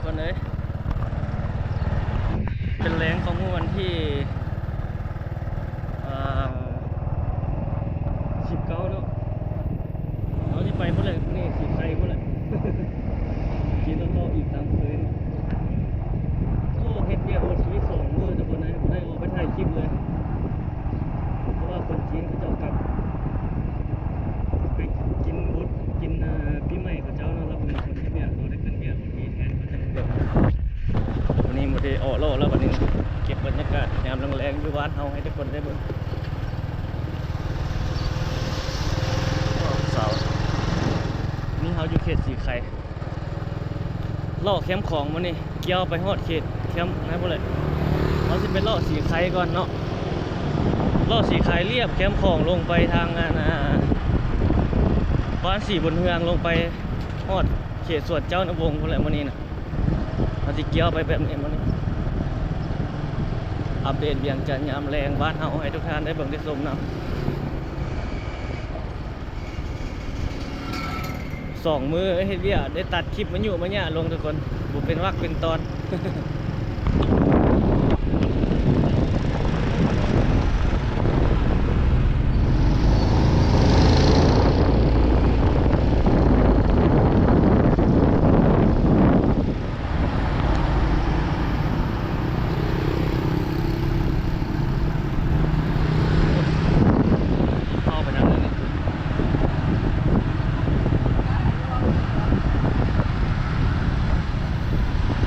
ເປັນແລງຂອງມື້ວັນທີ ເອີ ສິບເກົ້າເນາະ. ເຮົາຊິໄປພຸ້ນແຫຼະ ນີ້ສີໄຄພຸ້ນແຫຼະ ຂີ່ລົດເລາະອີກຕາມເຄີຍເນາະ. ໂອ້ ເຮັດວຽກໂອທີສອງມື້ ແຕ່ບໍ່ໄດ້ ບໍ່ໄດ້ອອກໄປຖ່າຍຄລິບເລີຍ ເພາະວ່າຄົນຈີນເຂົາເຈົ້າກັບໄປກິນບຸດ ກິນ ເອີ ປີໃໝ່ເຂົາເຈົ້າເນາະ ລະບໍ່ມີຄົນເຮັດວຽກ ເຮົາໄດ້ຂຶ້ນວຽກໂອທີແທນເຂົາເຈົ້າ. ວັນນີ້ບໍ່ໄດ້ເລາະແລ້ວ ບັດນີ້ເກັບບັນຍາກາດຍາມແລງໆ ຢູ່ບ້ານເຮົາໃຫ້ທຸກຄົນໄດ້ເບິ່ງ. ເຊົ້າ ນີ້ເຮົາຢູ່ເຂດສີໄຄ ເລາະແຄມຂອງມື້ນີ້ ກ່ຽວໄປຮອດເຂດແຄມນັ້ນພຸ້ນແຫຼະ. ເຮົາຊິໄປເລາະສີໄຄກ່ອນເນາະ ເລາະສີໄຄລຽບແຄມຂອງລົງໄປທາງອັນ ອ່າ ບ້ານສີບຸນເຮືອງ ລົງໄປຮອດເຂດສວນເຈົ້ານະວົງພຸ້ນແຫຼະມື້ນີ້ນະ. ເຮົາຊິກ່ຽວໄປແບບນີ້ມື້ນີ້ ອັບເດດວຽງຈັນຍາມແລງບ້ານເຮົາໃຫ້ທຸກທ່ານໄດ້ເບິ່ງໄດ້ຊົມນຳ. ສອງມື້ເຮັດວຽກ ໄດ້ຕັດຄລິບມາຍຸມາຍະລົງທຸກຄົນ ບໍ່ເປັນວັກເປັນຕອນ. ເຂົ້າໄປທາງນັ້ນນີ້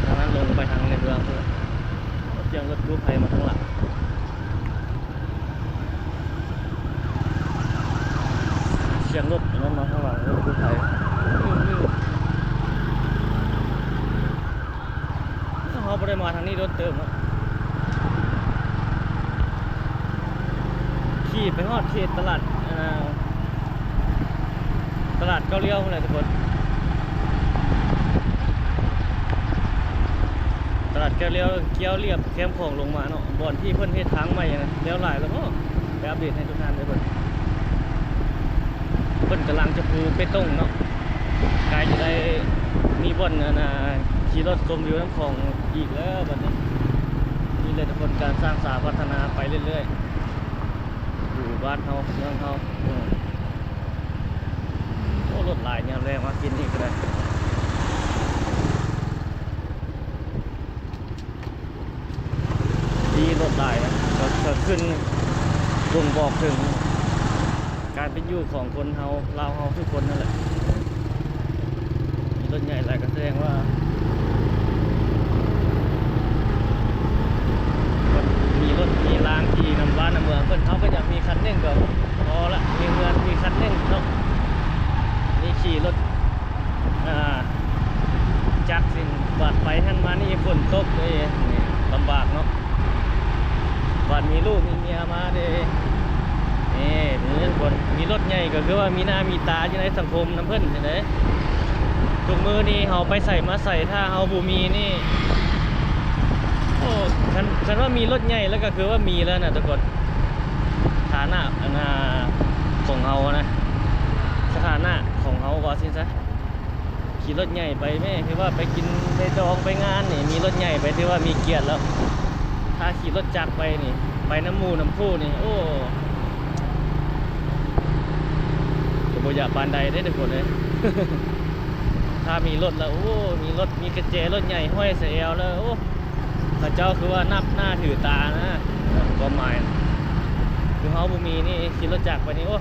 ທາງນັ້ນລົງໄປທາງໃນເມືອງພຸ້ນ. ສຽງລົດກູ້ໄພມາທາງຫຼັງ. ສຽງລົດອັນນັ້ນມາທາງຫຼັງ ລົດກູ້ໄພ. ເຮົາບໍ່ໄດ້ມາທາງນີ້ດົນເຕີບເນາະ ຂີ່ໄປຮອດເຂດຕະຫຼາດ ເອີ ຕະຫຼາດເກົ້າລ້ຽວພຸ້ນແຫຼະທຸກຄົນ. ຕະຫຼາດເກົ້າລ້ຽວ ກ່ຽວລຽບແຄມຂອງລົງມາເນາະ ບ່ອນທີ່ເພິ່ນເຮັດທາງໃໝ່ນະ ແລ້ວຫຼາຍແລ້ວບໍ ໄປອັບເດດໃຫ້ທຸກທ່ານໄດ້ເບິ່ງ. ເພິ່ນກຳລັງຈະປູເປຕົງເນາະ ໃກ້ຈະໄດ້ມີບ່ອນ ອັນນ່າ ຂີ່ລົດຊົມວິວນ້ຳຂອງອີກແລ້ວບັດນີ້. ນີ້ແຫຼະທຸກຄົນ ການສ້າງສາພັດທະນາໄປເລື້ອຍໆ ຢູ່ບ້ານເຮົາ ເມືອງເຮົາ. ໂອ້ ລົດຫຼາຍຍາມແລງມາກິນນີ້ກໍໄດ້ ດີລົດຫຼາຍນະ ກໍ ກໍຂຶ້ນບົ່ງບອກເຖິງການເປັນຢູ່ຂອງຄົນເຮົາ ລາວເຮົາທຸກຄົນນັ້ນແຫຼະ. ມີລົດໃຫຍ່ຫຼາຍກໍສະແດງວ່າ ມີລົດມີລາງຂີ່ນຳບ້ານນຳເມືອງເພິ່ນ ເຮົາກໍຢາກມີຄັນໜຶ່ງກໍພໍລະ ມີເຮືອນມີຄັນໜຶ່ງເນາະ. ນີ້ຂີ່ລົດ ອ່າ ຈັກຊິ ບາດໄປຫັ້ນມານີ້ຝົນຕົກເດ້ ນີ້ລຳບາກເນາະ. ບາດມີລູກມີເມຍມາເດ້ ນີ້ ນີ້ຄົນມີລົດໃຫຍ່ກໍຄືວ່າມີໜ້າມີຕາຢູ່ໃນສັງຄົມນຳເພິ່ນຈັ່ງໃດ. ທຸກມື້ນີ້ເຮົາໄປໃສມາໃສ ຖ້າເຮົາບໍ່ມີນີ້ ໂອ້ ຄັນ ຄັນວ່າມີລົດໃຫຍ່ແລ້ວກໍຄືວ່າມີແລ້ວນະທຸກຄົນ. ຖານະ ອັນນ່າ ຂອງເຮົານະ ສະຖານະຂອງເຮົາວ່າຊີ້ນຊະ. ຂີ່ລົດໃຫຍ່ໄປແມ້ ຄືວ່າໄປກິນໄປດອງໄປງານນີ້ ມີລົດໃຫຍ່ໄປຖືວ່າມີກຽດແລ້ວ. ຖ້າຂີ່ລົດຈັກໄປນີ້ ໄປນຳໝູ່ນຳຄູ່ນີ້ ໂອ້ ກໍບໍ່ຢາກປານໃດເດ້ທຸກຄົນເອີຍ. ຖ້າມີລົດແລ້ວ ໂອ້ ມີລົດ ມີກະແຈລົດໃຫຍ່ຫ້ອຍໃສ່ແອວແລ້ວ ໂອ້ ເຂົາເຈົ້າຄືວ່ານັບໜ້າຖືຕານະ ຄວາມໝາຍ. ຄືເຮົາບໍ່ມີນີ້ ຂີ່ລົດຈັກໄປນີ້ ໂອ້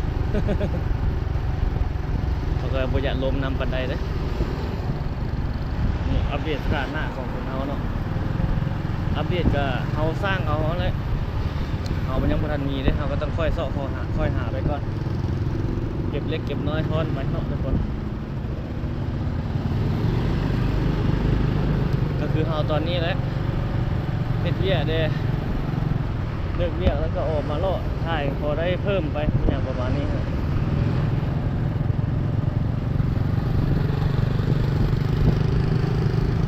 ເຂົາກໍບໍ່ຢາກລົມນຳປານໃດເດ້. ນີ້ອັບເດດສະຖານະຂອງຄົນເຮົາເນາະ ອັບເດດກໍເຮົາສ້າງເອົາຫັ້ນແຫຼະ. ເຮົາມັນຍັງບໍ່ທັນມີເດ້ ເຮົາກໍຕ້ອງຄ່ອຍຊອກ ຄ່ອຍຫາ ຄ່ອຍຫາໄປກ່ອນ ເກັບເລັກເກັບນ້ອຍທ້ອນໄປເນາະທຸກຄົນ. ກໍຄືເຮົາຕອນນີ້ແຫຼະ ເຮັດວຽກເດ້ ເລີກວຽກແລ້ວກໍອອກມາເລາະຖ່າຍ ພໍໄດ້ເພີ່ມໄປຫຍັງປະມານນີ້.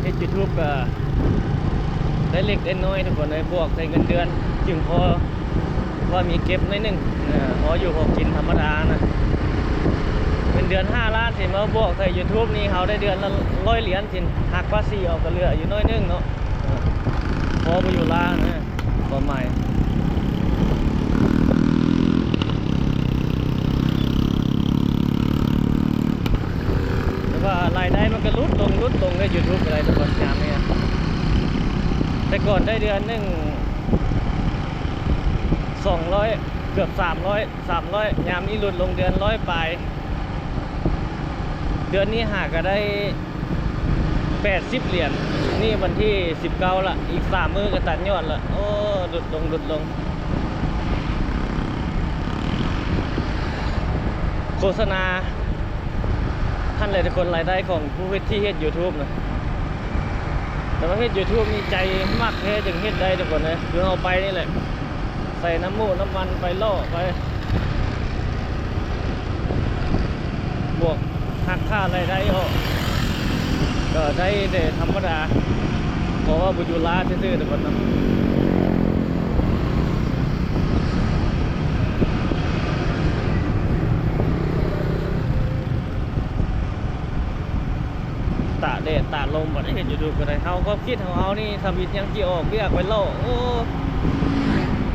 ເຮັດຢູທູບກໍໄດ້ເລັກໄດ້ນ້ອຍທຸກຄົນເອີຍ ບວກໃສ່ເງິນເດືອນຈຶ່ງພໍ ວ່າມີເກັບໜ້ອຍໜຶ່ງ ເອີ ພໍຢູ່ພໍກິນທຳມະດານະ. ເງິນເ ເດືອນຫ້າລ້ານ ຊິມາບວກໃສ່ YouTube ນີ້ ເຮົາໄດ້ເດືອນລະຮ້ອຍຫຼຽນ ຊິຫັກພາສີອອກ ກໍເຫຼືອຢູ່ໜ້ອຍໜຶ່ງເນາະ. ເອີ ພໍບໍ່ຢູ່ລາວນະ ຄວາມໝາຍ. ແຕ່ວ່າລາຍໄດ້ມັນກໍຫຼຸດລົງ ຫຼຸດລົງເດ້ YouTube ກໍໄດ້ ແຕ່ກ່ອນຍາມນີ້ ແຕ່ກ່ອນໄດ້ເດືອນໜຶ່ງສອງຮ້ອຍ ເກືອບສາມຮ້ອຍ ສາມຮ້ອຍ ຍາມນີ້ຫຼຸດລົງເດືອນຮ້ອຍປາຍ. ເດືອນນີ້ຫາກໍໄດ້ແປດສິບຫຼຽນ. ນີ້ວັນທີສິບເກົ້າລະ ອີກສາມມື້ກໍຕັດຍອດລະ. ໂອ້ ຫຼຸດລົງ ຫຼຸດລົງ. ໂຄສະນາຫັ້ນແຫຼະທຸກຄົນ ລາຍໄດ້ຂອງຜູ້ເຮັດ ທີ່ເຮັດ YouTube ນະ. ແຕ່ວ່າເຮັດ YouTube ນີ້ໃຈມັກແທ້ຈຶ່ງເຮັດໄດ້ທຸກຄົນເອີຍ. ຄືເຮົາໄປນີ້ແຫຼະ ໃສ່ນ້ຳມູກນ້ຳມັນໄປເລາະໄປ ບວກຫັກຄ່າລາຍໄດ້ອອກ ກໍໄດ້ແຕ່ທຳມະດາ ເພາະວ່າບໍ່ຢູ່ລາວຊື່ໆ ແຕ່ກ່ອນເນາະ. ຕາກແດດຕາກລົມ ບັດເຮັດ YouTube ກໍໄດ້. ເຮົາ ຄວາມຄິດຂອງເຮົານີ້ ທຳອິດຍັງຊິອອກວຽກໄປເລາະ ໂອ້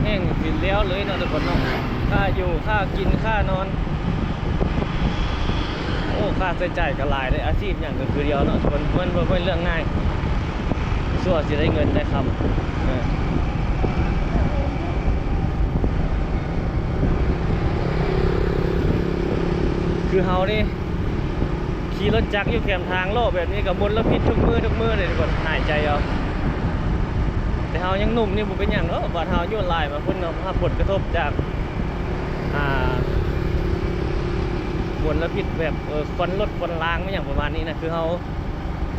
ແຮງຊິແລ້ວເລີຍເນາະ ແຕ່ກ່ອນເນາະ. ຄ່າຢູ່ ຄ່າກິນ ຄ່ານອນ ໂອ້ ຄ່າໃຊ້ຈ່າຍກໍຫຼາຍເດ້. ອາຊີບຫຍັງກໍຄືດຽວເນາະ ມັນ ມັນບໍ່ແມ່ນເລື່ອງງ່າຍ ຊົ່ວຊິໄດ້ເງິນໄດ້ຄຳ. ເອີ ຄືເຮົານີ້ ຂີ່ລົດຈັກຢູ່ແຄມທາງ ເລາະແບບນີ້ກໍມົນລະພິດທຸກມື້ ທຸກມື້ເດ້ທຸກຄົນ ຫາຍໃຈເອົາ. ແຕ່ເຮົາຍັງໜຸ່ມນີ້ບໍ່ເປັນຫຍັງດອກ ບາດເຮົາອາຍຸຫຼາຍມາພຸ້ນເນາະ ຮັບຜົນກະທົບຈາກ ອ່າ ມົນລະພິດແບບ ເອີ ຄວັນລົດຄວັນລາງ ແມ່ນຫຍັງປະມານນີ້ນະ. ຄືເຮົາ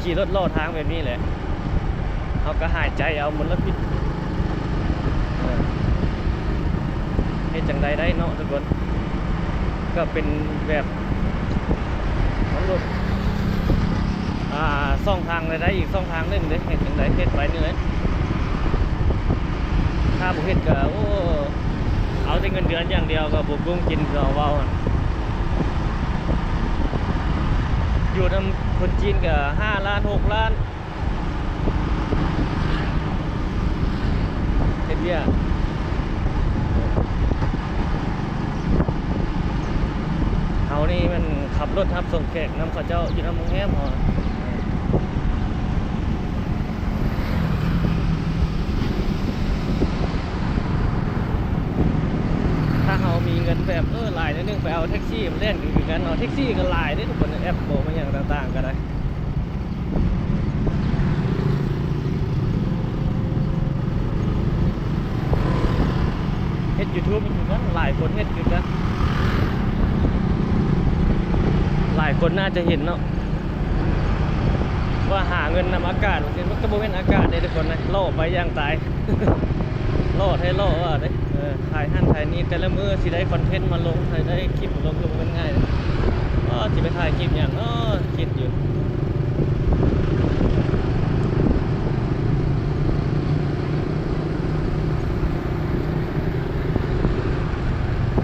ຂີ່ລົດເລາະທາງແບບນີ້ແຫຼະ ເຮົາກໍຫາຍໃຈເອົາມົນລະພິດ. ເອີ ເຮັດຈັ່ງໃດໄດ້ເນາະທຸກຄົນ ກໍເປັນແບບ ມັນກໍ ອ່າ ຊ່ອງທາງລາຍໄດ້ອີກຊ່ອງທາງໜຶ່ງເດ້. ເຮັດຈັ່ງໃດເຮັດໄປນີ້ແຫຼະ ຖ້າບໍ່ເຮັດກໍ ໂອ້ ເອົາແຕ່ເງິນເດືອນຢ່າງດຽວກໍບໍ່ກຸ້ມກິນ ຄືເຮົາເວົ້າຫັ້ນ. ຢູ່ນຳຄົນຈີນກໍຫ້າລ້ານ ຫົກລ້ານ ເຮັດວຽກ. ເຮົານີ້ແມ່ນຂັບລົດຮັບສົ່ງແຂກນຳເຂົາເຈົ້າ ຢູ່ນຳໂຮງແຮມເຮົາ. ຖ້າເຮົາມີເງິນແບບ ເອີ ຫຼາຍໜ້ອຍໜຶ່ງ ໄປເອົາແທັກຊີມາແລ່ນຄືກັນເນາະ. ແທັກຊີກໍຫຼາຍເດ້ທຸກຄົນ ແອັບໂບ ມາຫຍັງຕ່າງໆກໍໄດ້. ເຮັດ YouTube ນີ້ຄືກັນ ຫຼາຍຄົນເຮັດຄືກັນ. ຫຼາຍຄົນໜ້າຈະເຫັນເນາະ ວ່າຫາເງິນນຳອາກາດວ່າຊັ້ນ. ມັນກໍບໍ່ແມ່ນອາກາດເດ້ທຸກຄົນນະ ເລາະໄປຢ່າງຕາຍ ເລາະແທ້ເລາະວ່າເດ້. ເອີ ຖ່າຍຫັ້ນຖ່າຍນີ້ ແຕ່ລະມື້ຊິໄດ້ຄອນເທັນມາລົງ ໃຫ້ໄດ້ຄລິບມາລົງ ກໍບໍ່ແມ່ນງ່າຍເດ້. ອໍ ຊິໄປຖ່າຍຄລິບຫຍັງເນາະ ຄິດຢູ່.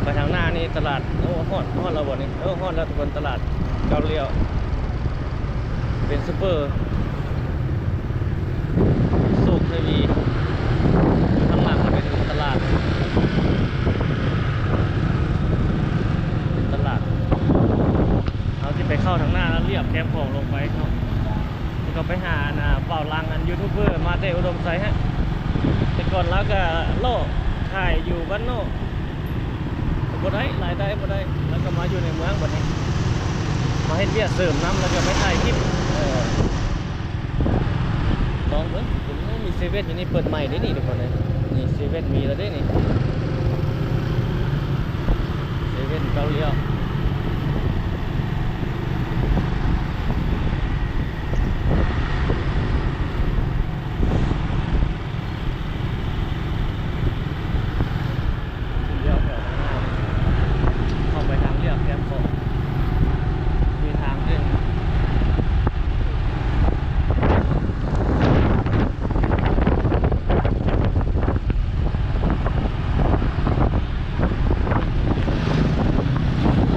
ໄປທາງໜ້ານີ້ຕະຫຼາດ ໂອ້ ຮອດ ຮອດແລ້ວບໍ່ນີ້? ເອີ ຮອດແລ້ວທຸກຄົນ ຕະຫຼາດເກົ້າລ້ຽວ ເປັນຊຸບເປີ ໂຊກທະວີ. ຢູ່ທາງຫຼັງເປັນຕະຫຼາດ ເປັນຕະຫຼາດ. ເຮົາຊິໄປເຂົ້າທາງໜ້າແລ້ວລຽບແຄມຂອງລົງໄປເນາະ ແລ້ວກໍໄປຫາອັນ ອ່າ ເປົາຫຼັງ ອັນຢູທູບເບີມາແຕ່ອຸດົມໄຊຫັ້ນ. ແຕ່ກ່ອນລາວກໍເລາະຂາຍຢູ່ບ້ານນອກ ບໍ່ໄດ້ ລາຍໄດ້ບໍ່ໄດ້ ແລ້ວກໍມາຢູ່ໃນເມືອງບັດນີ້ ມາເຮັດວຽກເສີມນຳ ແລ້ວກໍໄປຖ່າຍຄລິບ. ເອີ ລອງເບິ່ງ ໂອ້ ມີເຊເວັ່ນຢູ່ນີ້ ເປີດໃໝ່ເດ້ນີ້ທຸກຄົນເອີຍ. ນີ້ເຊເວັ່ນມີແລ້ວເດ້ນີ້ ເຊເວັ່ນເກົ້າລ້ຽວ. ເຂົ້າໄປທາງລຽບແຄມຂອງ ມີທາງເດີນ. ໂອ້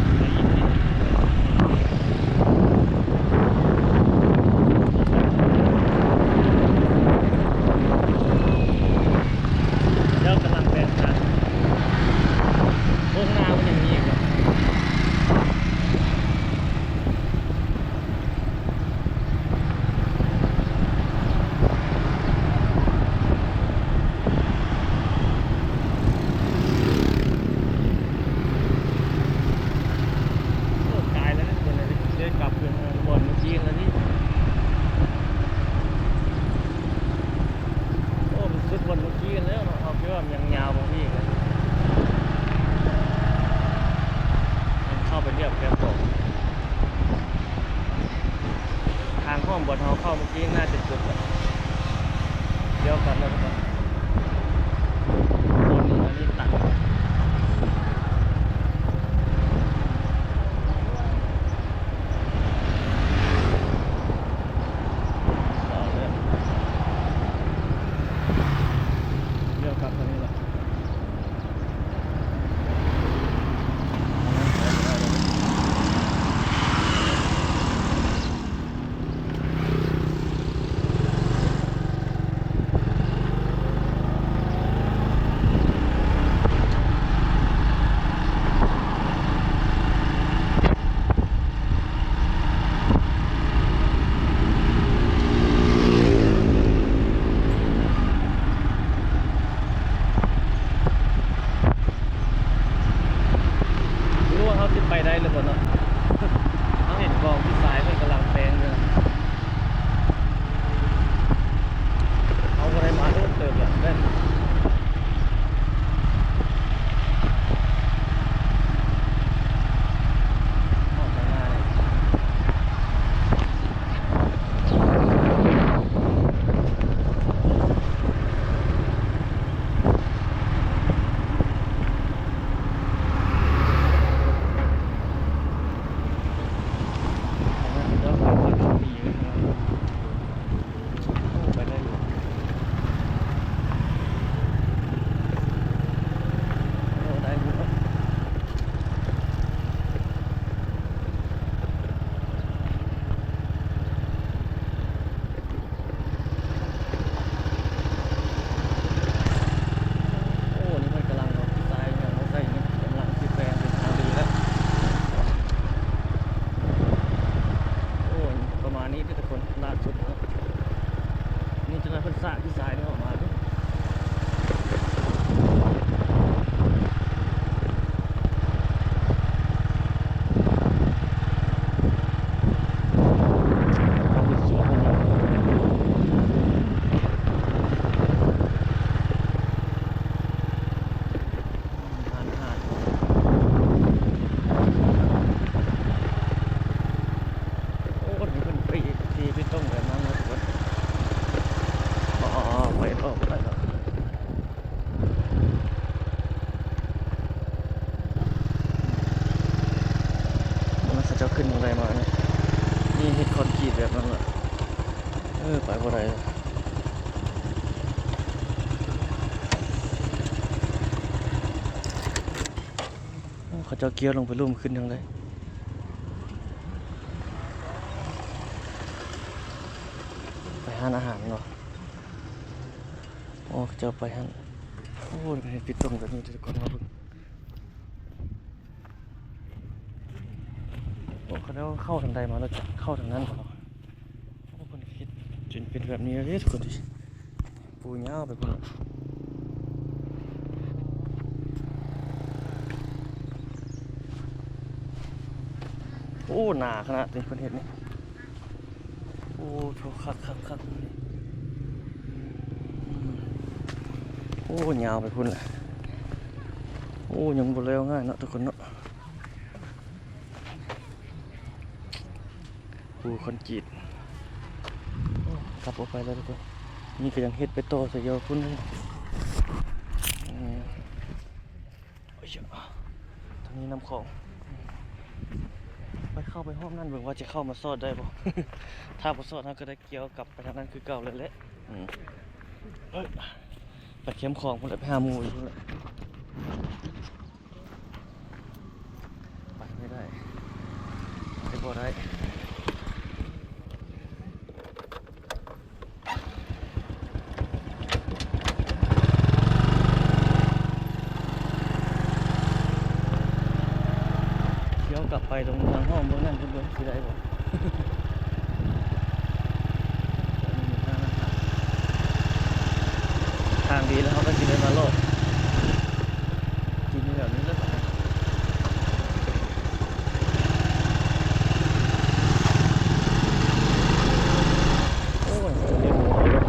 ທາງຫ້ອມບ່ອນເຮົາເຂົ້າເມື່ອກີ້ໜ້າຈະຈົບແລ້ວ ດຽວກັນແລ້ວ ໂຊນນີ້ ອັນນີ້ຕັດ ດຽວກັນເທົ່ານີ້ແຫຼະ. ບໍ່ຮູ້ວ່າເຮົາຊິໄປໄດ້ຫຼືບໍ່ເນາະ ເຮົາເຫັນກອງທີ່ຊາຍເພິ່ນກຳລັງແປງຢູ່ນະ ເຮົາບໍ່ໄດ້ມາດົນເຕີບແລ້ວ ແມ່ນ ອອກໄປໜ້າແລ້ວ. ໂອ້ ນີ້ເພິ່ນກຳລັງເອົາຊາຍຫຍັງມາໃສ່ນີ້ ກຳລັງຊິແປງເປັນທາງດີແລ້ວ. ໂອ້ ປະມານນີ້ເດີທຸກຄົນ ລ່າສຸດເນາະ ນີ້ຈະໄດ້ເພິ່ນສາກທີ່ຊາຍນີ້ອອກມາເດີ. ໂອ້ ນີ້ເພິ່ນຕີ ຕີເບຕົງແບບນັ້ນນະທຸກຄົນ ອໍ ໄປອອກໄດ້ແລ້ວ. ເຂົາເຈົ້າຂຶ້ນທາງໃດມານີ້ ນີ້ເຮັດຄອນກຣີດແບບນັ້ນລະ ເອີ ໄປບໍ່ໄດ້. ໂອ້ ເຂົາເຈົ້າກ່ຽວລົງໄປລຸ່ມ ຂຶ້ນທາງໃດ ໄປຮ້ານອາຫານເນາະ. ໂອ້ ເຂົາເຈົ້າໄປຫັ້ນ ໂອ້ ເປັນເຮັດເບຕົງແບບນີ້ທຸກຄົນ ມາເບິ່ງ ໂອ້ ເຂົາເຈົ້າເຂົ້າທາງໃດມາແລ້ວ ເຂົ້າທາງນັ້ນບໍ ໂອ້ ເພິ່ນເຮັດຈົນເປັນແບບນີ້ເລີຍທຸກຄົນ ປູຍາວໄປພຸ້ນ ໂອ້ ໜາຂະໜາດນີ້ເພິ່ນເຮັດນີ້. ໂອ້ ໂຖ ຄັກໆໆ ໂອ້ ຍາວໄປພຸ້ນແຫຼະ ໂອ້ ຍັງບໍ່ແລ້ວງ່າຍເນາະທຸກຄົນເນາະ ປູຄອນກຣີດ ໂອ້ ກັບອອກໄປແລ້ວທຸກຄົນ ນີ້ກະຍັງເຮັດໄປຕໍ່ໃສ່ຢູ່ພຸ້ນ ອືມ. ໂອ້ຍ ທາງນີ້ນ້ຳຂອງ ໄປເຂົ້າໄປຮອບນັ້ນເບິ່ງວ່າຈະເຂົ້າມາຊອດໄດ້ບໍ່ ຖ້າບໍ່ຊອດເຮົາກະໄດ້ກ່ຽວກັບໄປທາງນັ້ນຄືເກົ່າແລ້ວແຫຼະ ອືມ ໄປແຄມຂອງພຸ້ນແຫຼະ ໄປຫາໝູ່ຢູ່ພຸ້ນແຫຼະ ໄປໄດ້ ໄປບໍ່ໄດ້. ດຽວກັບໄປຕົງທາງຫ້ອມເບິ່ງນັ້ນເບິ່ງຊິໄດ້ບໍ່ ທາງດີແລ້ວເຮົາກະຊິໄດ້ມາເລາະ ກິນແບບນີ້ແຫຼະບາດນີ້ ໂອ້ຍ ເຕັມຫົວເລີຍ.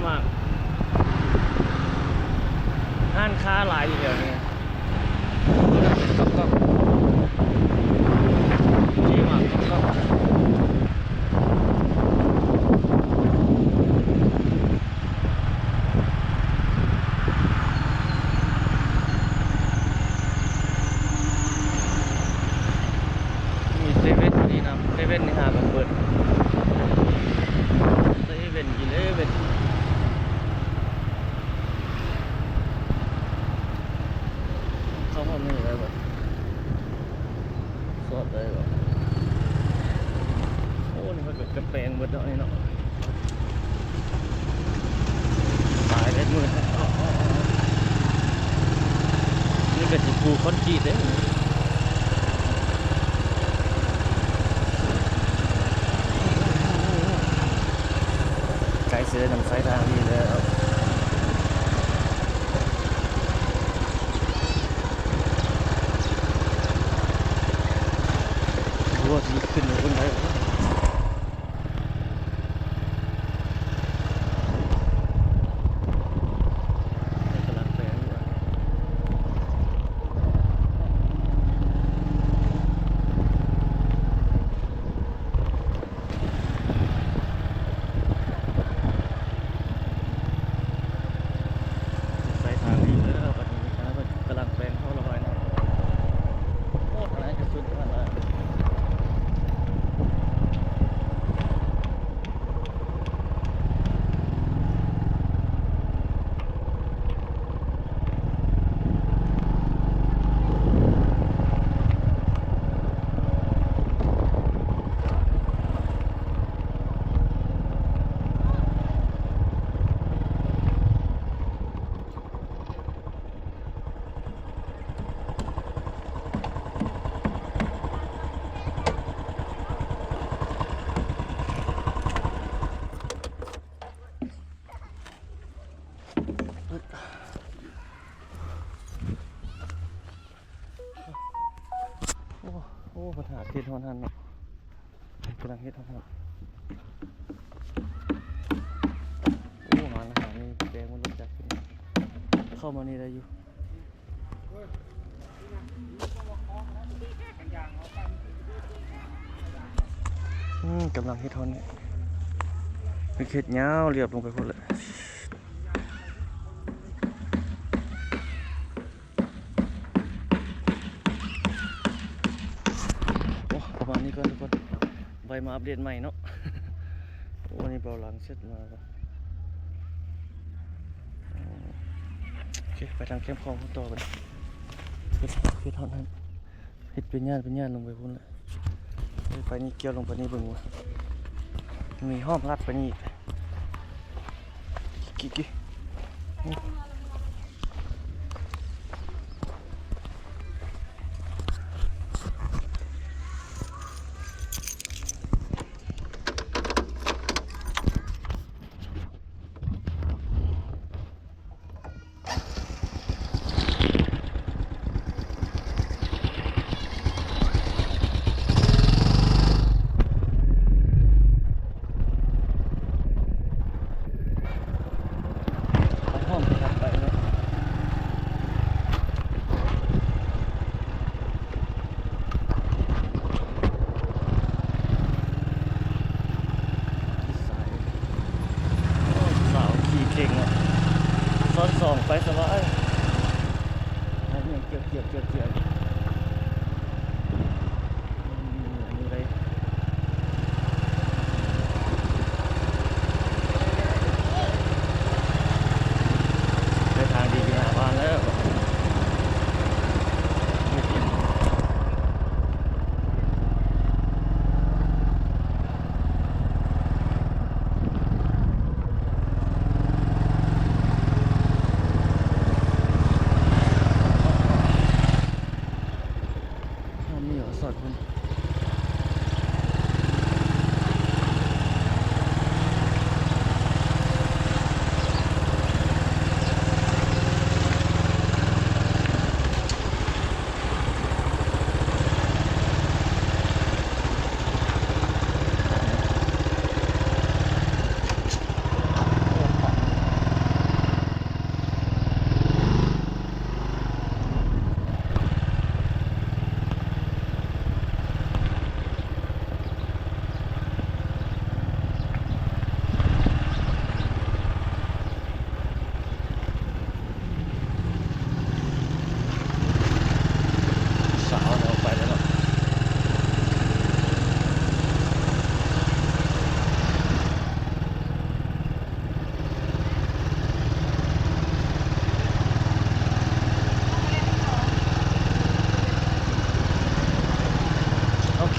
ມາກ ຮ້ານຄ້າຫຼາຍຢູ່ແຖວນີ້ ກອບໆ ເຈມາກກອບໆ. ມີເຊເວັນນີ້ນຳ ເຊເວັນນີ້ຫາກັນເບີດ ເຊເວັນອີເລເວັນ ເຂົ້າຫ້ອງນີ້ໄດ້ບໍ່? ສອດໄດ້ບໍ່? ໂອ້ ນີ້ເພິ່ນກໍຈະແປງເບິດເນາະ ນີ້ເນາະ ຕາຍແລ້ວມືດ ນີ້ກໍຊິປູຄອນກຣີດເດ້ ໃກ້ຊິໄດ້ນຳໃຊ້ທາງນີ້ແລ້ວ. ໂອ້ ຊິຂຶ້ນໄປພຸ້ນໄດ້ ກຳລັງແປງຢູ່ ໃສ່ທາງນີ້ເດີ ບັດນີ້ກຳລັງແປງທໍ່ລະບາຍນ້ຳ ໂອ້ ທາງນັ້ນກໍສຸດແລ້ວ. ໂອ້ ໂອ້ ເພິ່ນຫາເຮັດຮອດຫັ້ນເນາະ ເພິ່ນກຳລັງເຮັດຮອດຫັ້ນ. ໂອ້ ຮ້ານອາຫານນີ້ແປງມັນຮູ້ຈັກຂຶ້ນ ເຂົ້າມານີ້ໄດ້ຢູ່. ອືມ ກຳລັງເຮັດຮອດນີ້ ເຮັດຍາວລຽບລົງໄປພຸ້ນແຫຼະ. ໂອ້ ປະມານນີ້ກ່ອນທຸກຄົນ ໄວ້ມາອັບເດດໃໝ່ເນາະ. ໂອ້ ອັນນີ້ເບົາຫຼັງເຊັດມາ ໂອເຄ ໄປທາງແຄມຂອງພຸ້ນຕໍ່ບັດນີ້ ເຮັດ ເຮັດຮອດນັ້ນ ເຮັດເປັນຍ່ານເປັນຍ່ານລົງໄປພຸ້ນແຫຼະ. ໄປນີ້ກ່ຽວລົງໄປນີ້ເບິ່ງວ່າ ມີຫ້ອງລັດໄປນີ້ອີກ ກິ ກິ ກິ. ສາວຂີ່ເກັ່ງເນາະ ຊ້ອນສອງໄປສະບາຍ ອັນນີ້ກຽບໆໆໆ ອືມ ອັນນີ້ໄດ້ ໄດ້ທາງດີຢູ່ໜ້າບ້ານແລ້ວ. ໂອ້ ຂອງ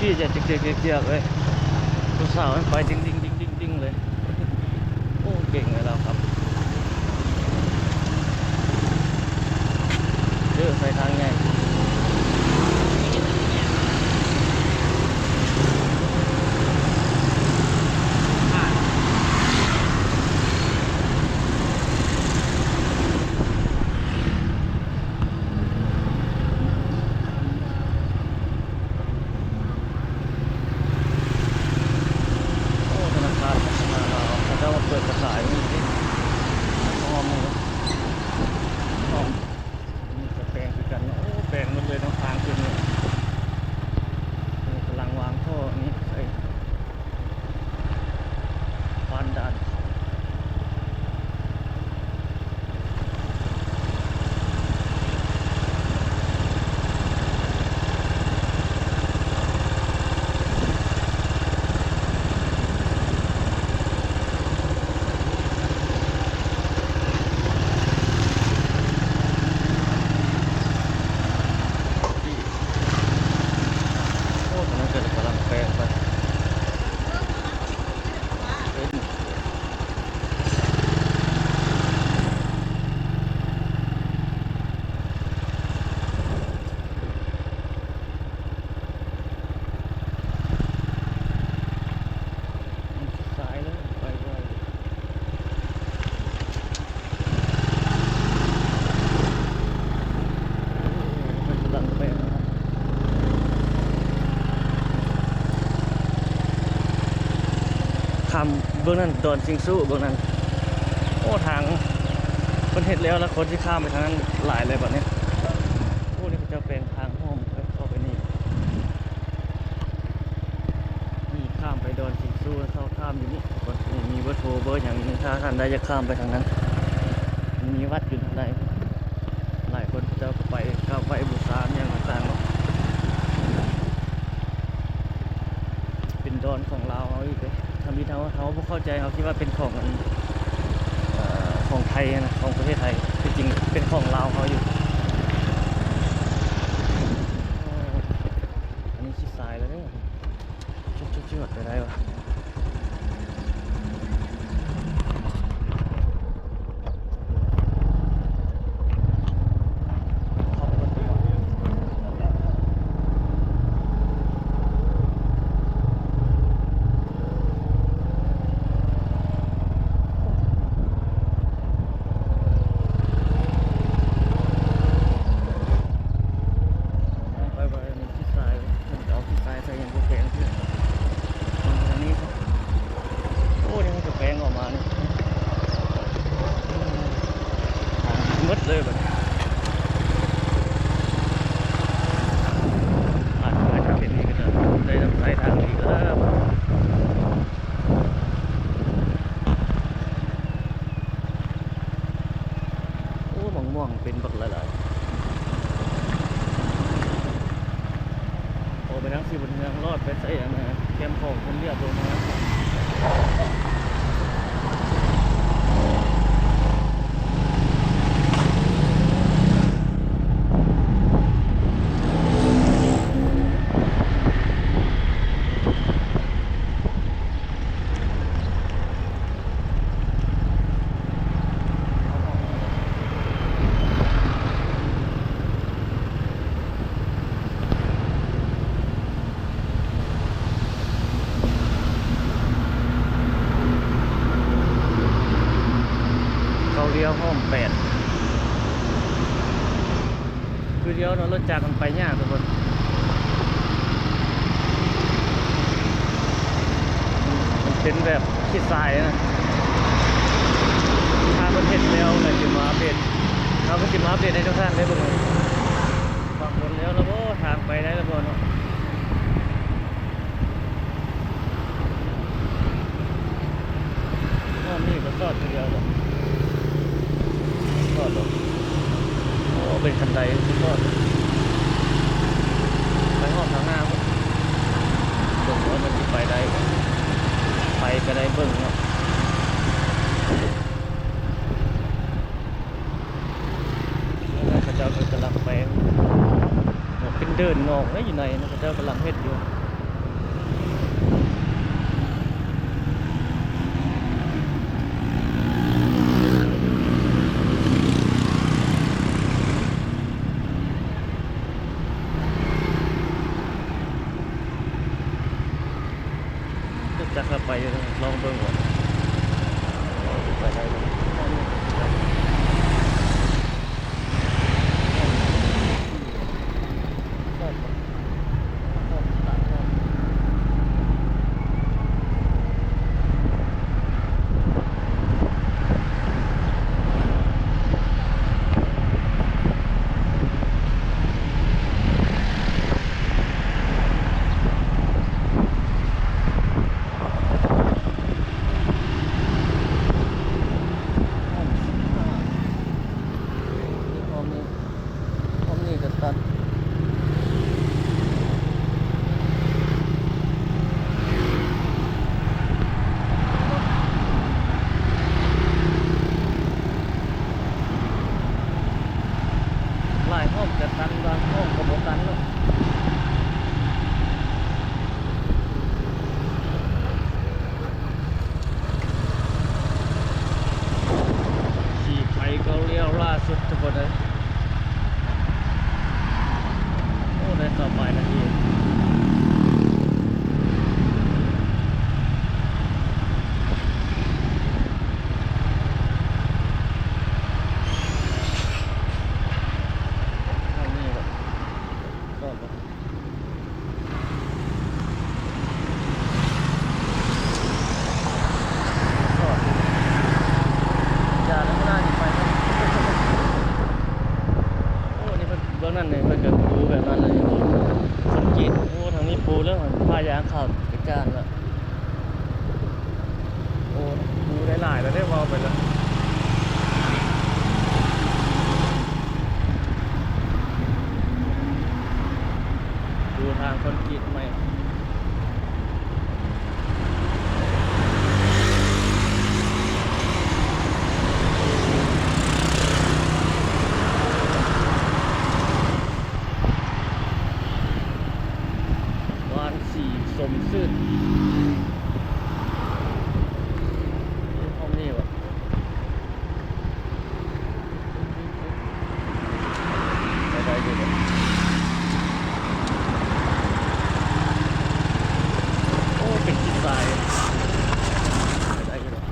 ຈຽກໆໆໆເລີຍ ຜູ້ສາວມັນໄປດິ້ງໆໆໆເລີຍ. ໂອ້ ເກັ່ງເລີຍລາວຂັບ ເດີ ໃສ່ທາງໃຫຍ່. ໂອ້ ທະນາຄານພັດທະນາລາວ ເຂົາເຈົ້າມາເປີດສາຂາຢູ່ນີ້ເດ້ ອ້ອມນີ້ເດ້ ອ້ອມ ນີ້ກະແປງຄືກັນເນາະ. ໂອ້ ແປງໝົດເລີຍເນາະ ທາງຂຶ້ນນີ້ ກຳລັງວາງທໍ່ນີ້ໃສ່ ຜ່ານດ່ານ. ໂອ້ ຕອນນັ້ນກະກຳລັງແປງໄປ. ຂ້າມເບື້ອງນັ້ນ ດອນຊິງຊູເບື້ອງນັ້ນ. ໂອ້ ທາງເພິ່ນເຮັດແລ້ວ ລະຄົນຊິຂ້າມໄປທາງນັ້ນຫຼາຍເລີຍບາດນີ້. ໂອ້ ນີ້ເຂົາເຈົ້າແປງທາງອ້ອມເຂົ້າໄປນີ້. ນີ້ຂ້າມໄປດອນຊິງຊູ ເຂົ້າຂ້າມຢູ່ນີ້ ມີເບີໂທເບີຫຍັງຢູ່ນີ້ ຖ້າທ່ານໃດຢາກຂ້າມໄປທາງນັ້ນ ມີວັດຢູ່ທາງໃດ. ຫຼາຍຄົນເຂົາເຈົ້າກະໄປກາບໄຫວ້ບູຊາຫຍັງຕ່າງໆເນາະ. ເປັນດອນຂອງລາວເຮົາອີກເດ້. ທຳອິດເຮົາ ເຮົາບໍ່ເຂົ້າໃຈ ເຮົາຄິດວ່າເປັນຂອງອັນ ເອີ ຂອງໄທຫັ້ນນະ ຂອງປະເທດໄທ ທີ່ຈິງເປັນຂອງລາວເຮົາຢູ່. ອັນນີ້ຊິສາຍແລ້ວເດີ. ຈວດໆໆ ໄປໄດ້ວະ. ໄປໆ ຂີ້ຊາຍ ເພິ່ນກະເອົາຂີ້ຊາຍໃສ່ ຍັງບໍ່ແປງເທື່ອ. ເບິ່ງທາງນີ້ຊະ. ໂອ້ ນີ້ມັນກະແປງອອກມານີ້ ໝົດເລີຍບາດນີ້. ອາດ ອາດຈະເປັນນີ້ກະໄດ້ ໄດ້ນຳໃຊ້ທາງນີ້ກະໄດ້. ໂອ້ ໝາກມ່ວງເປັນບັກຫຼາຍໆ. ອອກໄປທາງສີບຸນເຮືອງ ລອດໄປໃສ່ອັນນະ ແຄມຂອງເພິ່ນລຽບລົງມາ. ເຂົ້າລ້ຽວຫ້ອມແປດ ຄືດຽວເນາະ ລົດຈັກມັນໄປຍາກທຸກຄົນ. ມັນເປັນແບບຂີ້ຊາຍນະ ຖ້າເພິ່ນເຮັດແລ້ວກະຊິມາອັບເດດ ເຮົາກະຊິມາອັບເດດໃຫ້ທຸກທ່ານໄດ້ເບິ່ງ. ບາງຄົນແລ້ວລະບໍ່ ທາງໄປໄດ້ລະບໍ່ເນາະ. ຮອບນີ້ກະຊອດຄືດຽວບໍ່ ຊອດບໍ່. ໂອ້ ເປັນຄັນໄດຊອດ ໄປຮອດທາງໜ້າພຸ້ນ. ເບິ່ງວ່າມັນຊິໄປໄດ້ບໍ່ ໄປກະໄດ້ເບິ່ງເນາະ. ເຂົາເຈົ້າກະກຳລັງແປງ ເປັນເດີ່ນງອກເດ້ ຢູ່ໃນເຂົາເຈົ້າກຳລັງເຮັດຢູ່. ຈັກເຂົ້າໄປຢູ່ ລອງເບິ່ງວ່າໄປໄດ້ບໍ່. ອ້ອມສິບຫ້າ ອ້ອມນີ້ ອ້ອມນີ້ກໍຕັດ ຫຼາຍອ້ອມກໍຕັນ ບາງອ້ອມກໍບໍ່ຕັນເນາະ. ຂີ່ໄປເກົາຫຼຽວລ່າສຸດທຸກຄົນເອີຍ. ໂອ້ ໄດ້ເຂົ້າໄປນະທີ່ ທາງນີ້ບໍ່ ຊອດບໍ່. ຈາກຂ້າງໜ້ານີ້ໄປເນາະ. ໂອ້ ນີ້ເພິ່ນ ເບື້ອງນັ້ນນີ້ເພິ່ນກໍປູແບບນັ້ນເລີຍ ຄອນກຣີດ. ໂອ້ ທາງນີ້ປູແລ້ວ ຜ້າຢາງຂາວກະຈ່າງແລ້ວ. ໂອ້ ປູໄດ້ຫຼາຍແລ້ວເດ້ ເວົ້າໄປແລ້ວ ປູທາງຄອນກຣີດໃໝ່. ບ້ານສີສົມຊື່ນ ຫ້ອງນີ້ຫວາ? ໄດ້ຢູ່ເດ. ໂອ້ ເປັນຂີ້ຊາຍ ໄດ້ຢູ່ເດ.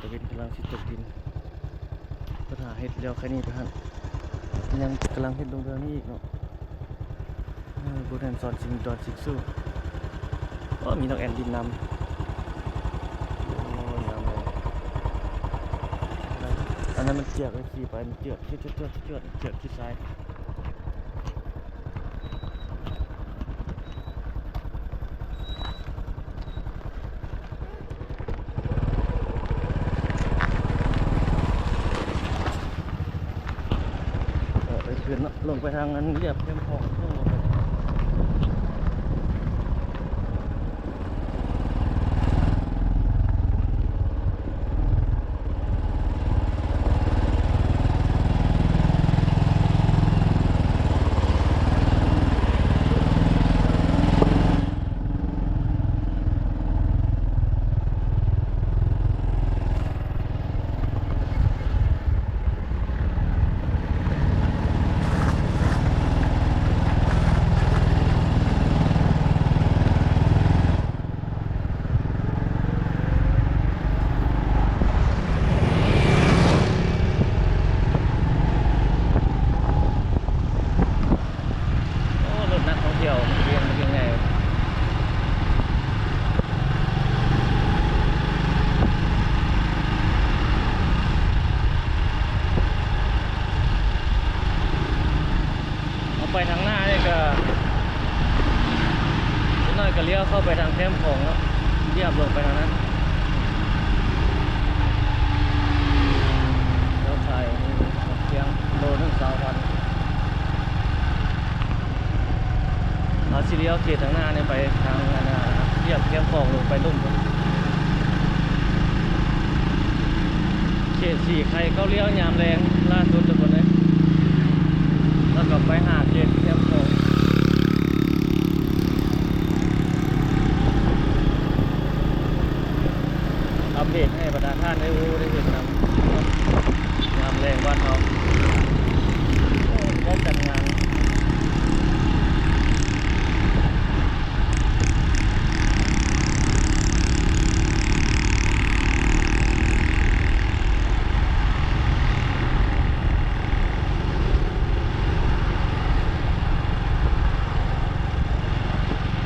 ຕາເວັນກຳລັງຊິຕົກດິນ. ເພິ່ນຫາເຮັດແລ້ວແຄ່ນີ້ໄປຫັ້ນ ຍັງກຳລັງເຮັດລົງເທື່ອນີ້ອີກເນາະ. ເອີ ບໍ່ແມ່ນສອນສິງ ດອນສິງຊູ. ໂອ້ ມີນອກແອ່ນບິນນຳ. ໂອ້ຍ ງາມເລີຍ. ອັນນັ້ນມັນເຈືອກ ຂີ່ໄປມັນເຈືອກ ເຈືອກ ເຈືອກ ເຈືອກ ເຈືອກ ເຈືອກ ເຈືອກ ເຈືອກ ເຈືອກ ເຈືອກ ເຈືອກ ເຈືອກ ເອີ ໄປຂຶ້ນເນາະ ລົງໄປທາງອັນລຽບແຄມຂອງ. ໂອ້ ລົດນັກທ່ອງທ່ຽວ ມັນເກັ່ງ ມັນເກັ່ງໃຫຍ່. ເຮົາໄປທາງໜ້ານີ້ກໍ ຈັກໜ້ອຍກໍລ້ຽວເຂົ້າໄປທາງແຄມຂອງເນາະ ລຽບລົງໄປທາງນັ້ນ. ເຈົ້າຂາຍນີ້ ໝາກພຽງ ໂລໜຶ່ງຊາວພັນ. ເຮົາຊິລ້ຽວເຂດທາງໜ້ານີ້ໄປທາງອັນນ່າ ລຽບແຄມຂອງລົງໄປລຸ່ມພຸ້ນ. ເຂດສີ່ໄຄເກົ້າລ້ຽວຍາມແລງລ່າສຸດທຸກຄົນເອີຍ ແລ້ວກໍໄປຫາເຂດແຄມຂອງ ອັບເດດໃຫ້ບັນດາທ່ານໄດ້ຮູ້ໄດ້ເຫັນນຳ ຍາມແລງບ້ານເຮົາ ໂອ້ ໄດ້ຈັດງານ.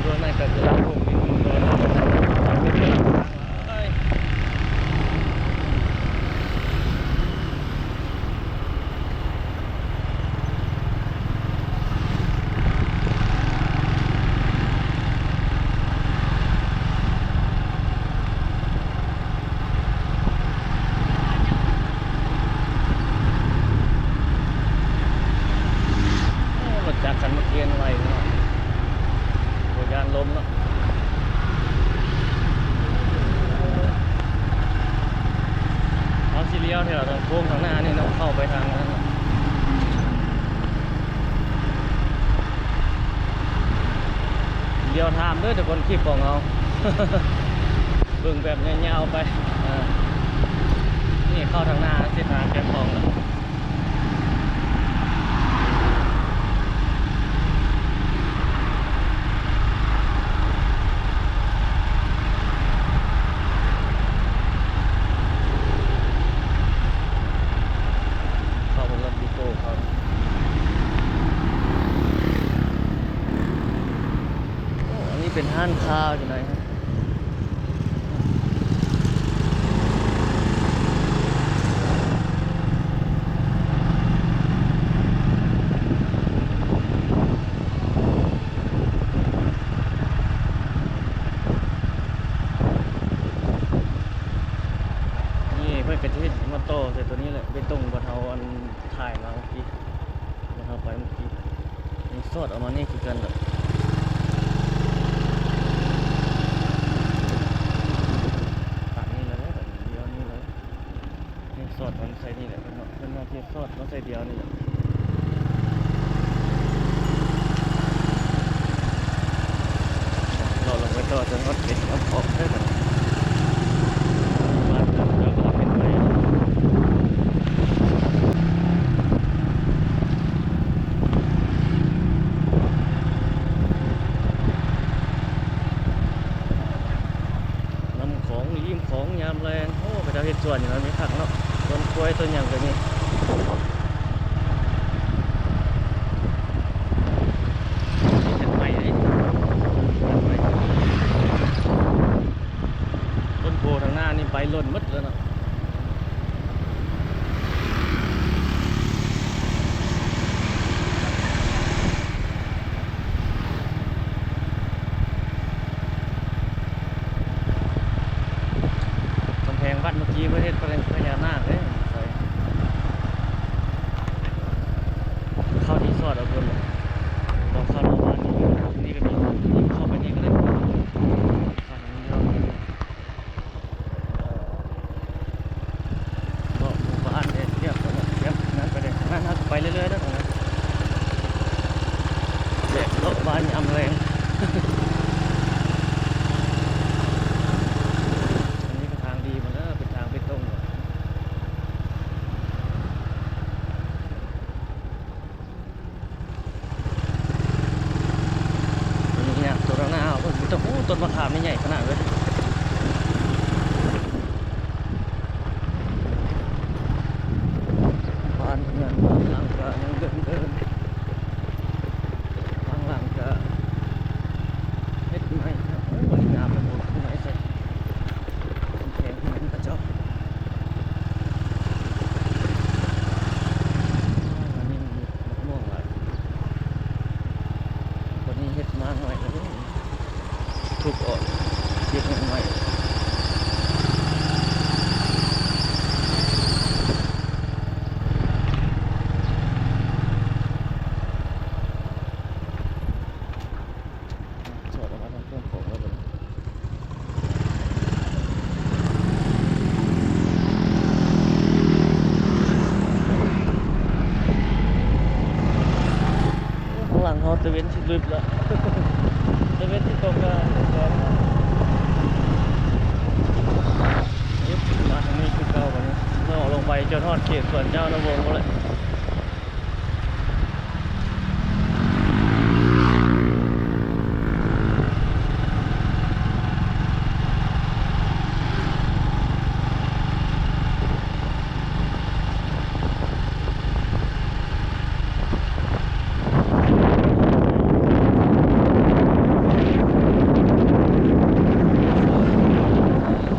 ໂດຍນັ້ນກໍຄືລຳໂພງນີ້ໂດຍ ໂອ້ ລົດຈັກຄັນເມື່ອກີ້ໄວເນາະ ບໍ່ຢ້ານລົ້ມເນາະ. ເຮົາຊິລ້ຽວແຖວທາງໂຄ້ງທາງໜ້ານີ້ເນາະ ເຂົ້າໄປທາງນັ້ນເນາະ ລ້ຽວຖາມເດີທຸກຄົນ ຄລິບຂອງເຮົາ ເບິ່ງແບບຍາວໆໄປ ເອີ ນີ້ເຂົ້າທາງໜ້າເສັ້ນທາງແຄມຂອງແລ້ວ. ເຂົ້າເບິ່ງລົດວີໂກ້ເຂົາ ໂອ້ ອັນນີ້ເປັນຮ້ານຄ້າຢູ່ໃນ ນີ້ເພິ່ນກໍຈະເຮັດມາຕໍ່ໃສ່ຕົວນີ້ແຫຼະ ເບຕົງບ່ອນເຮົາອັນຖ່າຍມາເມື່ອກີ້ ບ່ອນເຮົາໄປເມື່ອກີ້ ຍັງສອດອອກມານີ້ຄືກັນແຫຼະ ຕັດນີ້ແຫຼະ ແບບນີ້ ດຽວນີ້ເລີຍ. ນີ້ສອດມັນໃສ່ນີ້ແຫຼະ ເພິ່ນວ່າ ເພິ່ນວ່າຊິສອດມາໃສ່ດຽວນີ້ແຫຼະ ເລາະລົງໄປຕໍ່ຈົນຮອດເຂດອອກເດີບັດນີ້ ບ້ານເຮົາເຈົ້າກໍເປັນໄປ ນ້ຳຂອງ ລິມຂອງຍາມແລງ ໂອ້ ເຂົາເຈົ້າເຮັດສວນຢູ່ນັ້ນມີຄັກເນາະ ສວນກ້ວຍ ສວນຫຍັງກໍມີ ເຮັດໃໝ່ເດ້ ເຮັດໃໝ່ ຕົ້ນໂພທາງໜ້ານີ້ໃບຫຼົ່ນໝົດແລ້ວເນາະ. ກຳແພງວັດເມື່ອກີ້ເພິ່ນເຮັດເປັນພະຍານາກເດ້ ເຂົ້າທີ່ສອດເອົາເພິ່ນ ບໍ່ເຂົ້ານອກບ້ານນີ້ ນີ້ກໍມີ ນີ້ເຂົ້າໄປນີ້ກໍໄດ້ ເຂົ້າທາງນີ້ເນາະ. ເລາະໝູ່ບ້ານເດ້ ລຽບ ລຽບນັ້ນໄປເດ້ ນັ້ນເຮົາໄປເລື້ອຍໆເດີ ແບບເລາະບ້ານຍາມແລງ ອັນນີ້ກໍທາງດີໝົດເດີ ເປັນທາງເບຕົງ. ນີ້ນະ ຕົວໜ້າເຮົາ ເພິ່ນມີແຕ່ ໂອ້ ຕົ້ນມະຂາມນີ້ໃຫຍ່ຂະໜາດເລີຍ ບ້ານເຮືອນບາງຫຼັງກໍຍັງເດີ່ນໆ ບາງຫຼັງກໍເຮັດໃໝ່ ໂອ້ຍ ງາມໄປໝົດ ໃໝ່ໃສ່ ກຳແພງເຮືອນເຂົາເຈົ້າ ອັນນີ້ມັນໝາກມ່ວງຫຼາຍ ບັດນີ້ເຮັດມາໜ້ອຍແລ້ວ ທຸບອອກ ເກັບໃໝ່. ຖອດອອກມາທາງເຄື່ອງຂອງແລ້ວບັດນີ້. ຕຶບລະ ເຊເວັນຊິຕົກແລ້ວ ເອີ ມາທາງນີ້ຄືເກົ່າບັດນີ້ ເຮົາລົງໄປຈົນຮອດເຂດສວນເຈົ້ານະວົງພຸ້ນແຫຼະ.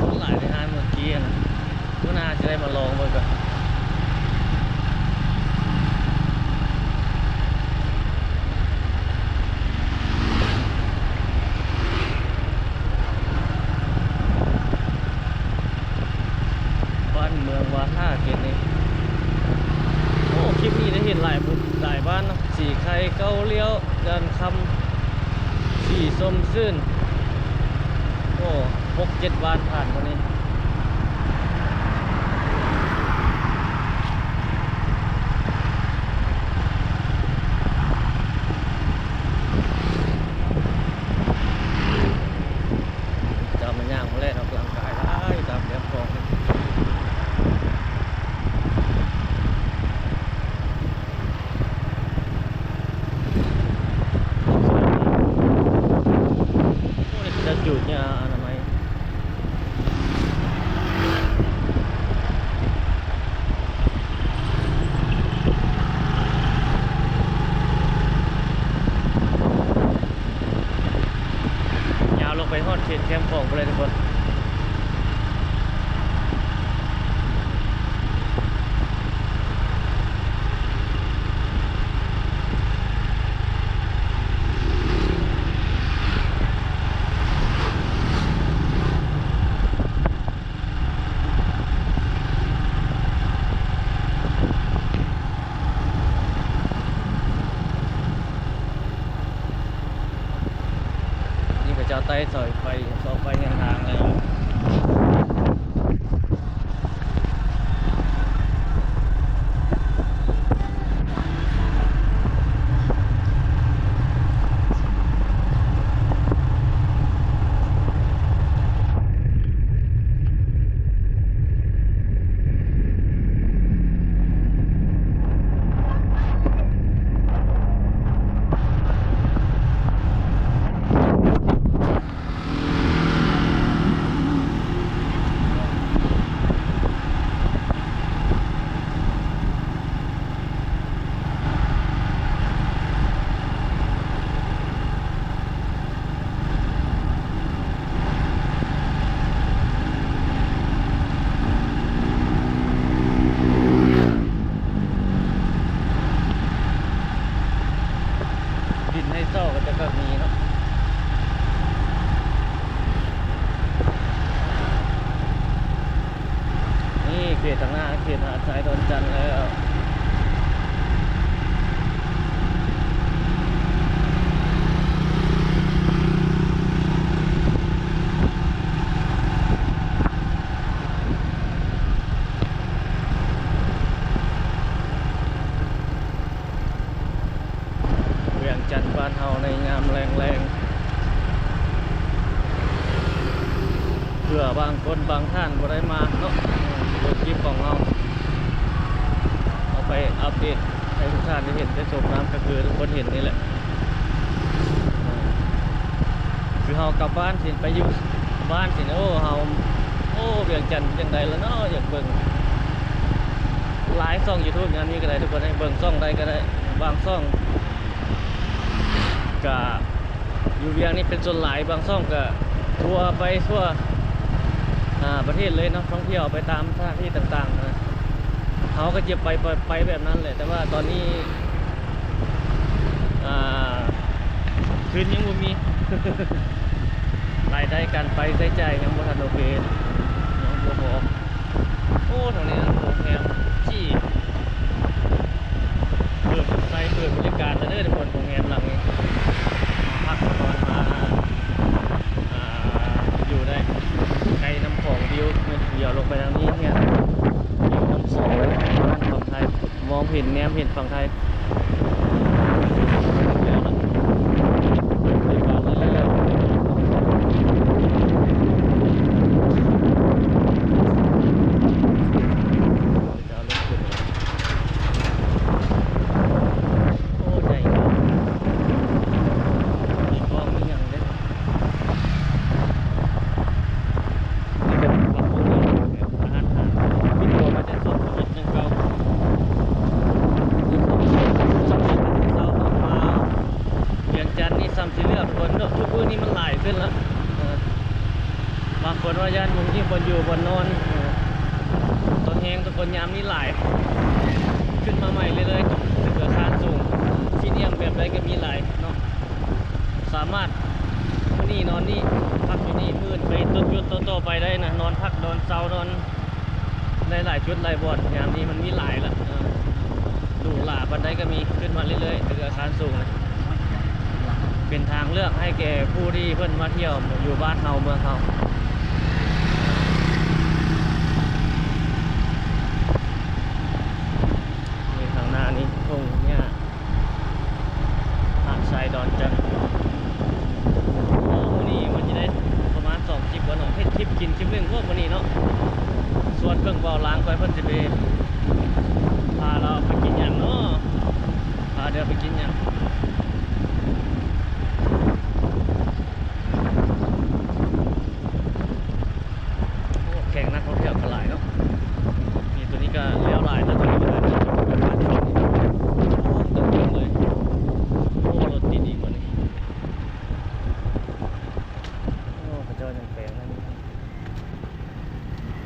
ຄົນຫຼາຍໃນຮ້ານເມື່ອກີ້ຫັ້ນນະ ມື້ໜ້າຊິໄດ້ມາລອງເບິ່ງກ່ອນ. ບ້ານເມືອງວາທາເຂດນີ້. ໂອ້ ຄລິບນີ້ໄດ້ເຫັນຫຼາຍໝູ່ຫຼາຍບ້ານເນາະ ສີໄຄ, ເກົ້າລ້ຽວ, ດອນຄຳ, ສີຊົມຊື່ນ. ໂອ້ ຫົກເຈັດບ້ານຜ່ານມານີ້. ເຈົ້າມາຍ່າງມາແລ່ນອອກກຳລັງກາຍຫຼາຍຕາມແຄມຂອງ. ໂອ້ ນີ້ເຂົາເຈົ້າຈູດຫຍ້າອະນາໄມ. ຍາວລົງໄປຮອດເຂດແຄມຂອງພຸ້ນແຫຼະທຸກຄົນ. ນີ້ເຂົາເຈົ້າໄຕ່ເສົາໄຟ ເສົາໄຟແນວທາງແລ້ວ. ດິນໃຫ້ເຊົ່າກໍຈະກໍມີເນາະ. ນີ້ເຂດທາງໜ້າ ເຂດຫາດຊາຍດອນຈັນແລ້ວ. ວຽງຈັນບ້ານເຮົາໃນຍາມແລງໆ ເພື່ອບາງຄົນບາງທ່ານບໍ່ໄດ້ມາເນາະ ເບິ່ງຄລິບຂອງເຮົາ ເອົາໄປອັບເດດໃຫ້ທຸກທ່ານໄດ້ເຫັນໄດ້ຊົມນຳ ກໍຄືທຸກຄົນເຫັນນີ້ແຫຼະ. ຄືເຮົາກັບບ້ານຊິໄປຢູ່ບ້ານຊິ ໂອ້ ເຮົາ ໂອ້ ວຽງຈັນຈັ່ງໃດລະເນາະ ຢາກເບິ່ງ. ຫຼາຍຊ່ອງຢູທູບຍາມນີ້ກໍໄດ້ ທຸກຄົນເບິ່ງຊ່ອງໃດກໍໄດ້ ບາງຊ່ອງກະຢູ່ວຽງນີ້ເປັນສ່ວນຫຼາຍ ບາງຊ່ອງກະທົວໄປທົ່ວ ອ່າ ປະເທດເລີຍເນາະ ທ່ອງທ່ຽວໄປຕາມສະຖານທີ່ຕ່າງໆນະ. ເຮົາກໍຈະໄປ ໄປ ໄປແບບນັ້ນແຫຼະ ແຕ່ວ່າຕອນນີ້ ອ່າ ທຶນຍັງບໍ່ມີ ລາຍໄດ້ການໄປໃຊ້ຈ່າຍຍັງບໍ່ທັນໂອເຄ ຍັງບໍ່ພໍ. ໂອ້ ທາງນີ້ໂຮງແຮມຈີ້ ເປີດໃຊ້ເປີດບໍລິການແລ້ວເດີທຸກຄົນ. ໂຮງແຮມຫຼັງນີ້ ມາພັກມານອນມາ ອ່າ ຢູ່ໄດ້ໃກ້ນ້ຳຂອງ ວິວ ວິວລົງໄປທາງນີ້ເນຍ ວິວນ້ຳຂອງ ທາງຝັ່ງໄທ ມອງເຫັນ ແນມເຫັນຝັ່ງໄທ. ມື້ນີ້ມັນຫຼາຍຂຶ້ນລະ ເອີ ບາງຄົນວ່າຢ້ານບໍ່ມີບ່ອນຢູ່ບ່ອນນອນ ເອີ ຕົວແຮງ ທຸກຄົນ ຍາມນີ້ຫຼາຍ ຂຶ້ນມາໃໝ່ເລື້ອຍໆ ຕຶກອາຄານສູງ ສີ່ຫຼ່ຽມແບບໃດກໍມີຫຼາຍເນາະ ສາມາດມື້ນີ້ນອນນີ້ ພັກຢູ່ນີ້ ມື້ອື່ນໄປຈຸດໆຕໍ່ໆໄປໄດ້ນະ ນອນພັກນອນເຊົາ ນອນ ໄດ້ຫຼາຍຈຸດຫຼາຍບ່ອນ ຍາມນີ້ມັນມີຫຼາຍລະ ເອີ ຫຼູຫຼາປານໃດກໍມີ ຂຶ້ນມາເລື້ອຍໆ ຕຶກອາຄານສູງ ເປັນທາງເລືອກໃຫ້ແກ່ຜູ້ທີ່ເພິ່ນມາທ່ຽວຢູ່ບ້ານເຮົາເມືອງເຮົາ. ນີ້ທາງໜ້ານີ້ທົ່ງຫຍ້າ ຫາດຊາຍດອນຈັນ. ໂອ້ ມື້ນີ້ມັນຈະໄດ້ປະມານສອງຄລິບບໍ່ເນາະ ເຮັດຄລິບກິນຄລິບໜຶ່ງພວກມື້ນີ້ເນາະ ຊວນເບິ່ງເບົາລ້າງໄປ ເພິ່ນຊິໄປ ພາລາວໄປກິນຫຍັງເນາະ ພາເດີນໄປກິນຫຍັງ. ໂອ້ ແຂກນັກທ່ອງທ່ຽວກໍຫຼາຍເນາະ ນີ້ຕົວນີ້ກໍແລ້ວຫຼາຍແລ້ວ ຕົວນີ້ກໍເປັນບ້ານເຂົາ ໂອ້ ເຕັມເລີຍ ໂອ້ ລົດຕິດອີກບັດນີ້ ໂອ້ ເຂົາເຈົ້າຍັງແປງນັ້ນ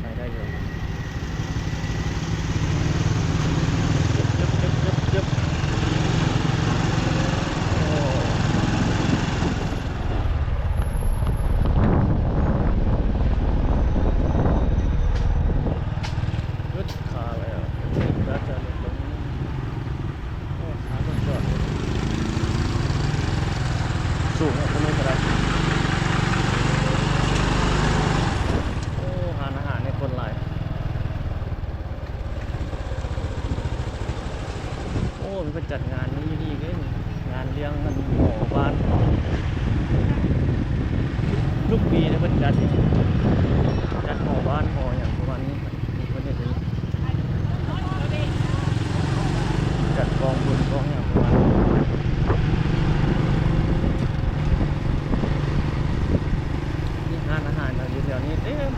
ໄປໄດ້ຢູ່ ຈຶບ ຈຶບ ຈຶບ ຈຶບ ໂອ້ ຢຸດຄາແລ້ວ ຈະເລິກລົງ ໂອ້ ຫາລົດຈອດ ສູງເນາະ ຕົງນີ້ກໍໄດ້ ໂອ້ ຮ້ານອາຫານໃນຄົນຫຼາຍ. ໂອ້ ເພິ່ນຈັດງານນີ້ຢູ່ນີ້ເດ້ ງານລ້ຽງອັນຫໍບ້ານ ທຸກປີເດ້ເພິ່ນຈັດ ຈັດຫໍບ້ານຫໍຫຍັງປະມານນີ້ ເພິ່ນເຮັດຢູ່ນີ້ ຈັດກອງບຸນກອງຫຍັງປະມານນີ້ ມີຮ້ານອາຫານຢູ່ແຖວນີ້ເຕັມ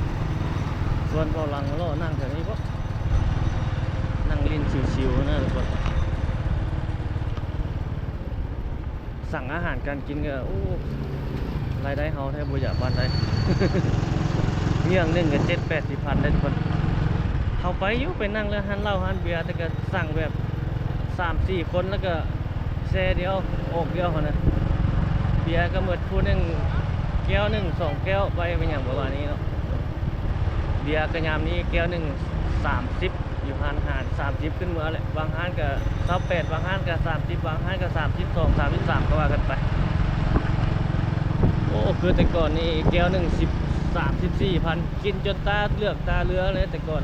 ຊວນເບົາຫຼັງມາເລາະນັ່ງແຖວນີ້ບໍ ນັ່ງຫຼິ້ນຊິວໆນະທຸກຄົນ. ສັ່ງອາຫານການກິນກໍ ໂອ້ ລາຍໄດ້ເຮົາແທບບໍ່ຢາກປານໃດ ເງື້ອງໜຶ່ງກໍເຈັດແປດສິບພັນໄດ້ທຸກຄົນ. ເຮົາໄປຢູ່ ໄປນັ່ງແລ້ວຮ້ານເຫຼົ້າຮ້ານເບຍ ແຕ່ກໍສັ່ງແບບສາມສີ່ຄົນ ແລ້ວກໍແຊ່ດຽວ ອອກດຽວຫັ້ນນະ ເບຍກໍໝົດຜູ້ໜຶ່ງແກ້ວໜຶ່ງສອງແກ້ວໄປ ເປັນຫຍັງປະມານນີ້ເນາະ. ເບຍກໍຍາມນີ້ແກ້ວໜຶ່ງສາມສິບ ຢູ່ຮ້ານອາຫານ ສາມສິບຂຶ້ນເມືອແຫຼະ ບາງຮ້ານກໍຊາວແປດ ບາງຮ້ານກໍສາມສິບ ບາງຮ້ານກໍສາມສິບສອງ ສາມສິບສາມ ກໍວ່າກັນໄປ. ໂອ້ ຄືແຕ່ກ່ອນນີ້ແກ້ວໜຶ່ງສິບ ສາມສິບສີ່ພັນ ກິນຈົນຕາເຫຼືອກຕາເຫຼືອເລີຍແຕ່ກ່ອນ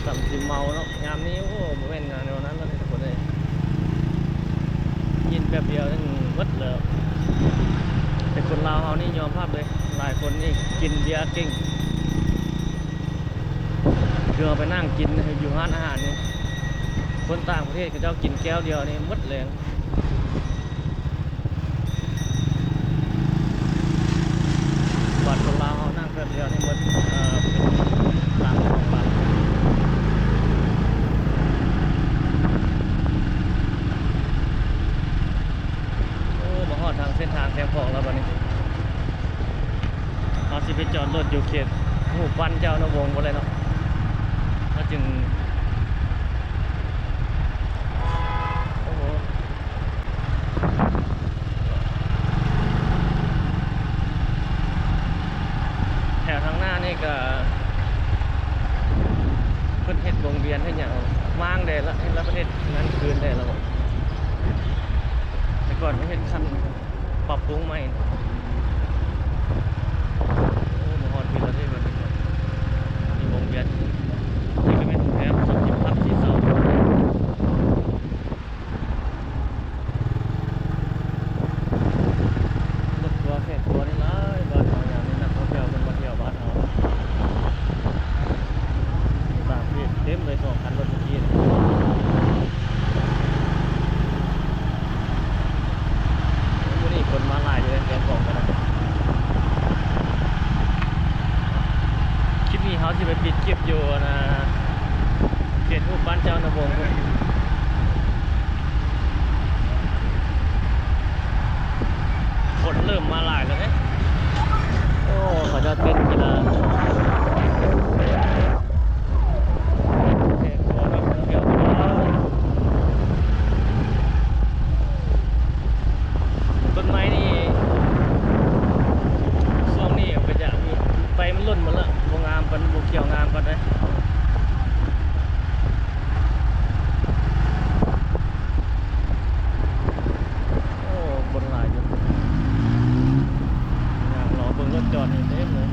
ສ່ຳຊິເມົາເນາະ. ຍາມນີ້ ໂອ້ ບໍ່ແມ່ນແນວນັ້ນແລ້ວເດ້ທຸກຄົນເອີຍ ກິນແປັບດຽວນີ້ໝົດແລ້ວ. ແຕ່ຄົນລາວເຮົານີ້ຍອມຮັບເລີຍ ຫຼາຍຄົນນີ້ກິນເບຍເກັ່ງ ຄືເຮົາໄປນັ່ງກິນຢູ່ຮ້ານອາຫານນີ້ ຄົນຕ່າງປະເທດເຂົາເຈົ້າກິນແກ້ວດຽວນີ້ໝົດແລງ. ບາດຄົນລາວເຮົານັ່ງແປັບດຽວນີ້ໝົດ ເອີ ເປັນສາມສອງບາດ. ໂອ້ ມາຮອດທາງເສັ້ນທາງແຄມຂອງແລ້ວບັດນີ້ ເຮົາຊິໄປຈອດລົດຢູ່ເຂດຮູບປັ້ນເຈົ້າອະນຸວົງພຸ້ນແຫຼະເນາະ ເຮົາຈຶ່ງ ໂອ້ໂຫ ແຖວທາງໜ້ານີ້ກໍເພິ່ນເຮັດວົງວຽນເຮັດຫຍັງ ມ້າງແດ່ລະ ເຮັດລະ ເພິ່ນເຮັດນັ້ນຄືນແດ່ລະບໍ ແຕ່ກ່ອນເພິ່ນເຮັດຄັນ ປັບປຸງໃໝ່. ໂອ້ ມາຮອດພີ້ແລ້ວເດ້ບັດນີ້ ມີວົງວຽນ ນີ້ກໍແມ່ນໂຮງແຮມສົມຈິດພັກສີເສົາ. ລົດທົວແຂກທົວນີ້ຫຼາຍ ບ້ານເຮົາຍາມນີ້ນັກທ່ອງທ່ຽວເພິ່ນມາທ່ຽວບ້ານເຮົາ ຕ່າງປະເທດເຕັມເລີຍ ສອງຄັນລົດເມື່ອກີ້. ມື້ນີ້ຄົນມາຫຼາຍຢູ່ເດ້ ແກງກອງກັນ ຄົນເລີ່ມມາຫຼາຍແລ້ວເດ້. ໂອ້ ເຂົາເຈົ້າເຕັ້ນກິລາ. ຕົ້ນໄມ້ນີ້ ຊ່ວງນີ້ກໍຈະມີ ໃບມັນຫຼົ່ນໝົດແລ້ວ ບໍ່ງາມປານ ບໍ່ຂຽວງາມປານໃດ. ໂອ້ ຄົນຫຼາຍຢູ່ ຍ່າງລໍເບິ່ງລົດຈອດນີ້ເຕັມເລີຍ.